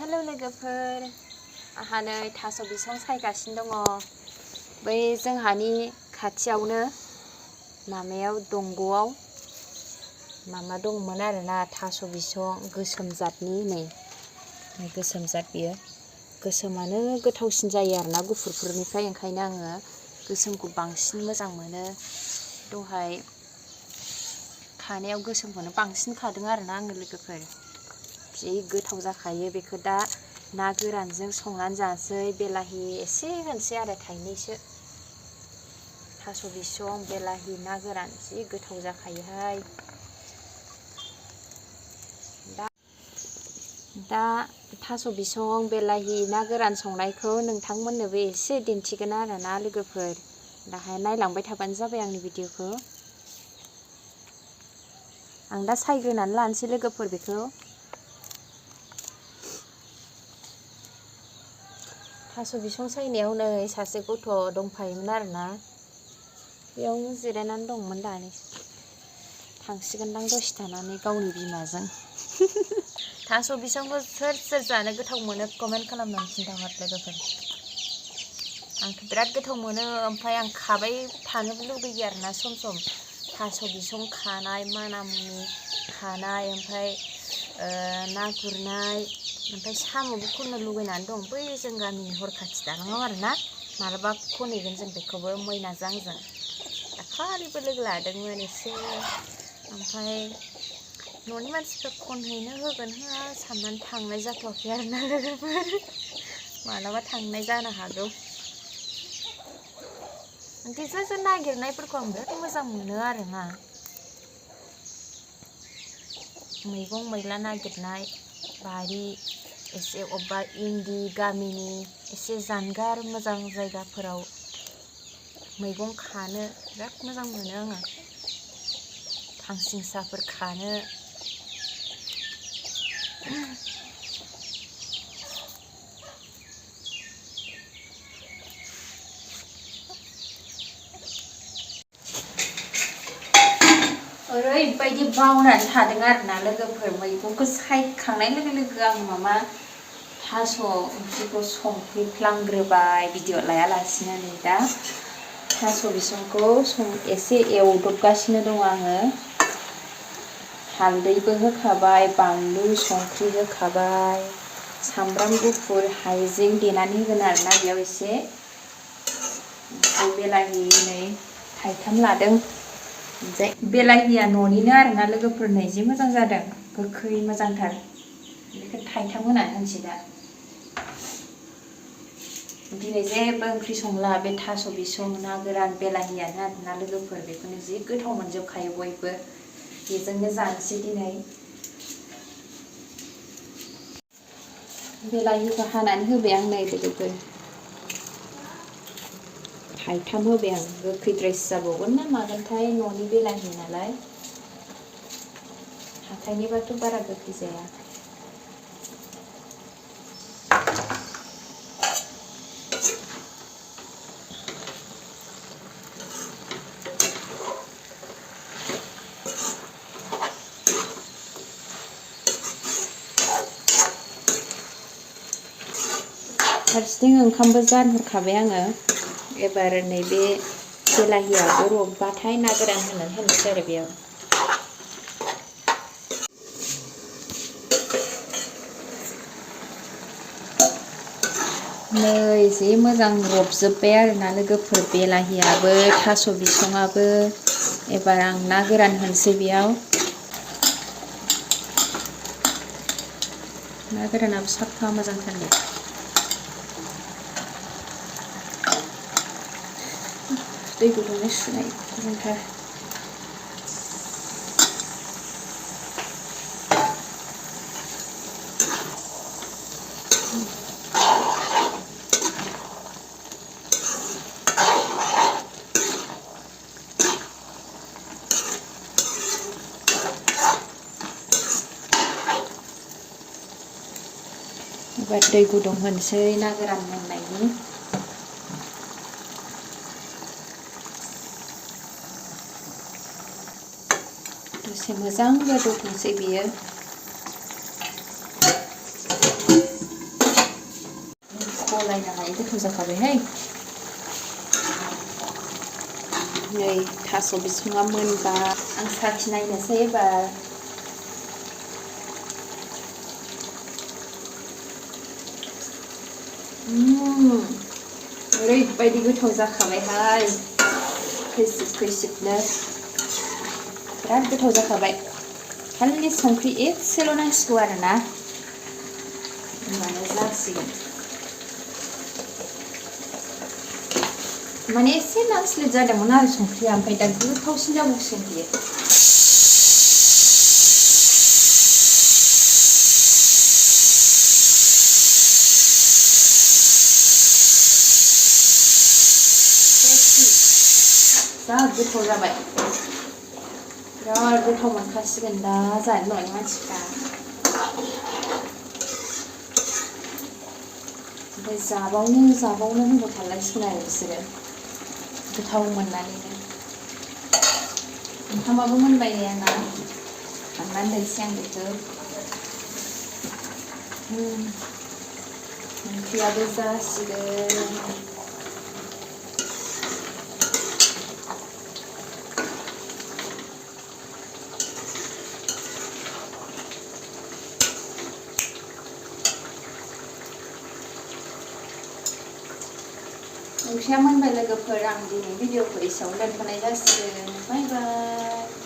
Hello लोगोफोर, आंहा नै थास' बिसं सायगासिनो दङ। बै जोंहानि खाथियावनो माबायाव दंग'आव माबा दंमोन आरोना थास' बिसं गोसोम जातनि नै गोसोम जात बियो। गोसोमानो गोथावसिन जायो आरोना गुफुरफोरनिफ्राय, ओंखायनो आङो गोसोमखौ बांसिन मोजां मोनो। दहाय खानायाव गोसोमखौनो बांसिन खादों आरोना आङो लोगोफोर। जि गोथाव जाखायो। बेखौ दा ना गोरानजों संनानै जानोसै। बेलाहि एसे होनोसै आरो थाइनैसो। थास' बिसं बेलाहि ना गोरान जि गोथाव जाखायोहाय। दा थास' बिसं बेलाहि ना गोरान संनायखौ नोंथांमोननोबो एसे दिन्थिगोन आरोना लोगोफोर। दाहाय नायलांबाय थाबानो जाबाय आंनि भिडिअखौ। आं दा सायग्रोनानै लानोसै लोगोफोर बेखौ। थास' बिसं सायनायाव नै सासे गथ' दंफायोमोन आरोना, बेयावनो जिरायनानै दंमोन। दानि थांसिगोनदां दसे थानानै गावनि बिमाजों। थास' बिसंखौ सोर सोर जानो गोथाव मोनो कमेन्ट खालामनानै खिन्थाहर लोगोफोर। आंथ' बिराद गोथाव मोनो, ओमफ्राय आं खाबाय थानोबो लुबैयो आरोना सम सम। थास' बिसं खानाय, मानामुनि खानाय, ओमफ्राय ना गुरनाय, ओमफ्राय साम'बो खननो लुगैनानै दं। बै जों गामिनि हर खाथि दालाङाव आरोना, मालाबा खनहैगोन जों बेखौबो मैनाजों आंजों। दाखालिबो लोगो लादोंमोन एसे, ओमफ्राय न'नि मानसिफ्रा खनहैनो होगोन होआ साननानै थांनाय जाथ'वाखै आरोना लोगोफोर। मालाबा थांनाय जानो हागौ। गेजेर नागिरनायफोरखौ आं बिराद मोजां मोनो आरोना। मैगं मैला नागिरनाय, बारि एसे अबेबा इन्दि गामिनि एसे जानगार मोजां जायगाफोराव मैगं खानो बिराद मोजां मोनो आङो। खांसिंसाफोर खानो। ओरैबायदि बावनानै थादों आरोना लोगोफोर, मैगंखौ सायखांनाय लोगो लोगो आं माबा थास' ओंख्रिखौ संफैफ्लांग्रोबाय भिडिअ लायालासिनो। नै दा थास' बिसंखौ एसे एवदबगासिनो दङ आङो। हालदैबो होखाबाय, बानलु संख्रि होखाबाय, सामब्राम गुफुर हाइजें देनानै होगोन आरोना बेयाव एसे। ओमफ्राय बेलाहि नै थाइथाम लादों। ओमफ्राय बेलाहिया न'निनो आरोना लोगोफोर, नै जि मोजां जादों, गोखै मोजांथार। बेखौ थाइथाम होनानै होनोसै दा। दिनै जेबो ओंख्रि संला, बे थास' बिसं ना गोरान बेलाहियानो आरोना लोगोफोर। बेखौनो जि गोथाव मोनजोबखायो बयबो, बेजोंनो जानोसै दिनै। बेलाहिखौ हानानै होबाय आं नै लोगोफोर। थाइथाम होबाय आं, गोखैद्रायसो जाबावगोन ना मागोनथाय, न'नि बेलाहि नालाय। हाथाइनिबाथ' बारा गोखै जाया। फारसेथिं ओंखामबो जानहरखाबाय आङो। एबार नैबे बेलाहियाबो रबबाथाय ना गोरान होनानै होनोसै आरो बेयाव। नै जि मोजां रबजोब्बाय आरोना लोगोफोर, बेलाहियाबो थास' बिसङाबो। एबार आं ना गोरान होनोसै बेयाव। ना गोरानाबो साफा मोजांथारनो। दै गुदुंजों सुनाय मोजांथार। एबार दै गुदुं होनोसै ना गोरान मोननायनि। दसे मोजां गोदौथोंसै बियो। होननानै गोथाव जाखाबायहाय। नै थास' बिसङा मोनबा आं साखिनायनोसै एबार। ओरैबायदि गोथाव जाखाबायहाय, खैसिब खैसिबनो बिराद गोथाव जाखाबाय। खालि संख्रि एसेल' नांसिगौ आरोना, होनबानो जासिगोन। माने एसे नांस्लिट जादोंमोन आरो संख्रिया, ओमफ्राय दा गोथावसिन जाबावसिगोन बियो। जा गोथाव जाबाय, बिराद गोथाव मोनखासिगोन दा जानो न'नि मानसिफ्रा। ओमफ्राय जाबावनो होनबाय थालायसिगोन आरो बिसोरो गोथाव मोननानैनो। ओंखामाबो मोनबाय नै आंना, खांनानै दोनसै आं बेखौ। ओंख्रियाबो जासिगोन। ओंख्रिया मोनबाय लोगोफोर, आं दिनै भिडिअखौ एसेयावनो दोनथ'नाय जासिगोन। बाय बाय।